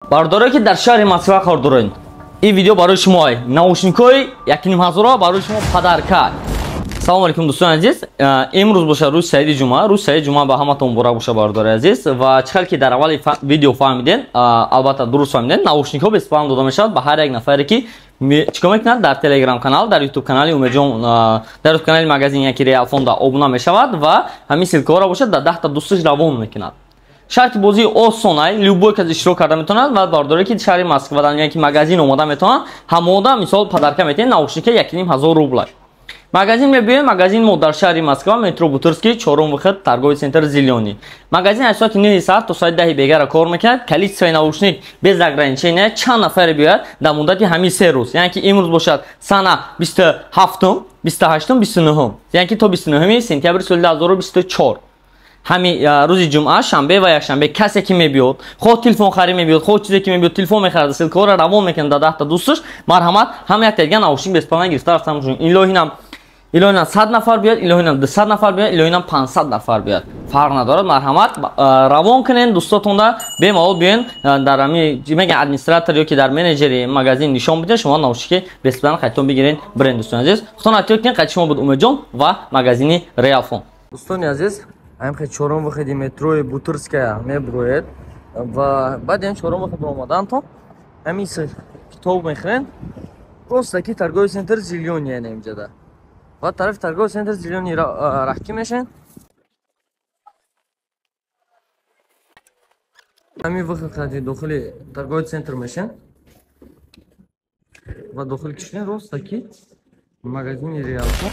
Бародарое ки дар шаҳри Москва кор доред, ин видео барои шумо. Наушникҳои 1500 барои шумо подарка. Салом алейкум, дӯстони азиз. Имрӯз боша рӯзи саиди ҷумъа. Рӯзи саиди ҷумъа ба ҳаматон муборак боша, бародари азиз. Ва чӣ хел ки дар аввали видео фаҳмиден, албатта дуруст фаҳмиден, наушникҳо бесплатно дода мешавад ба ҳар як нафаре ки чикор мекунад, дар телеграм канал, дар ютуб канали Умедҷон, дар ютуб канали магазин яки Реалфонда обуна мешавад ва ҳамин ссылкаҳоро бошад дар 10та дӯсташ равон мекунад. Шарти бозии осонай, любой кас иштирок карда метавонад ва бародаре ки шаҳри Москвадан яки магазин омода метавонад, ҳамода мисол подарка метиҳед наушника 1500 рубла. Магазин мебиёем, магазин мо дар шаҳри Москва, метро Бутырский, чорум выход, торговый центр «Зелёный». Магазин аз соати 9 саат то соати 10 бегара кор мекунад. Количествои наушник без ограничения, чанд нафаре биёяд дар муддати ҳамин 3 рӯз. Яъне ки имрӯз бошад сана 27-ум, 28-ум, 29-ум. Яъне ки то 29 сентябри соли 2024. Ҳами рӯзи ҷумъа, шанбе ва якшанбе касе ки мебиёд, хоҳ телефон харид мебиёд, хоҳ чизе ки мебиёд, телефон мехарад, ссылкаҳоро равон мекунад дар 10та дӯсташ, марҳамат, ҳама якта дига наушник бесплатно гирифта рафта мушун. Илоҳинам 100 нафар биёд, илоҳинам 200 нафар биёд, илоҳинам 500 нафар биёд, фарқ надорад. Марҳамат, равон кунен дӯстотонда, бемалол биёен, дар ҳами меган администратор ё ки дар менеҷери магазин нишон биден, шумо наушники бесплатно хайтон бигирен, бирен. Дӯстони азиз, худтон эҳтиёт кунед. Қайти шумо буд Умедҷон ва магазини Реалфон. Дӯстони азиз, ҳамхе чорум выходи метрои Бутырская мебуроед ва баъди ҳам чорум выход омадантон ҳамин китоб мехӯрен, просто ки торговый центр «Зелёный», яъне инҷада ва тарафи торговый центр «Зелёный» раҳкӣ мешен. Ҳамин выход хади дохили торговый центр мешен ва дохил кишен, роста ки магазини Реалфон.